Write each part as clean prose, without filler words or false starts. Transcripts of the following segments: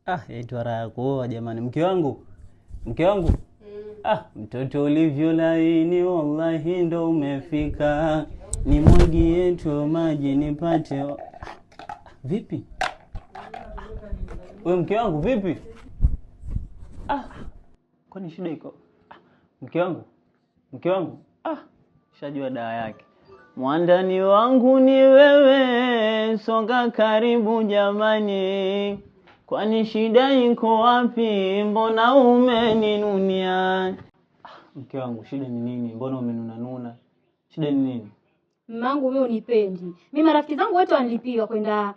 Ah, yaitwa raha ya kuoa jamani. Mke wangu, mke wangu. Ah, mtoto ulivyo laini, wallahi ndo umefika. Nimwagie tu maji nipate. Vipi we mke wangu, vipi? Ah, kwani shida iko? Ah, mke wangu, mke wangu. Ah, shajua dawa yake. Mwandani wangu ni wewe, songa karibu jamani. Kwani shida iko wapi? Mbona umeninunia? Ah, mke wangu, shida ni nini? Mbona umenuna nuna? Shida ni nini? Mmangu mimi unipendi. Mimi marafiki zangu wote wanilipiwa kwenda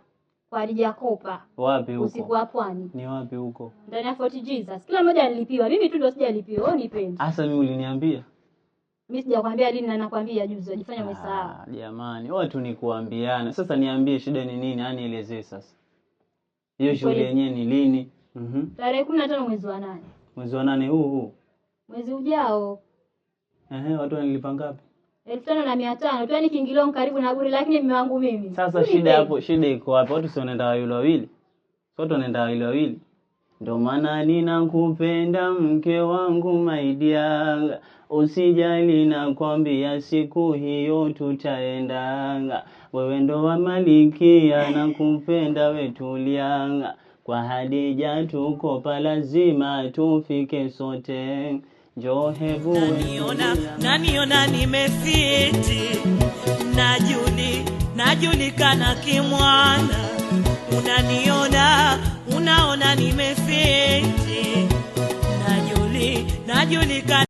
kwa Hadija Kopa Wapi usiku huko? wa pwani Ni wapi huko? ndani ya Fort Jesus. Kila mmoja anilipiwa, mimi tu ndo sijalipiwa. Wewe unipendi. Hasa mimi uliniambia? Mimi sijakwambia lini na nakwambia juzi, wajifanya umesahau. Ah, jamani, watu ni kuambiana. Sasa niambie shida ni nini? Yaani nielezee sasa. Hiyo shughuli Kweli. yenyewe ni lini? Mhm. Tarehe 15 mwezi wa 8. Mwezi wa 8 huu huu. Mwezi ujao. Ehe, watu wanilipa ngapi? 5,500. Tu yani kiingilio karibu na bure, lakini mume wangu mimi. Sasa Unipendi. shida hapo, shida iko wapi? Watu si wanaenda wawili wawili. Watu wanaenda wawili wawili. Ndo maana ninakupenda mke wangu my dear, usijali nakwambia, siku hiyo tutaenda. Wewe ndo wa malikia, nakupenda we tulia. Kwa Hadija tuko pa, lazima tufike sote. Njoo hebu we Naniona, tulia. naniona nimefiti, najulikana kimwana. Unaniona, unaona nimefiti, najulikana.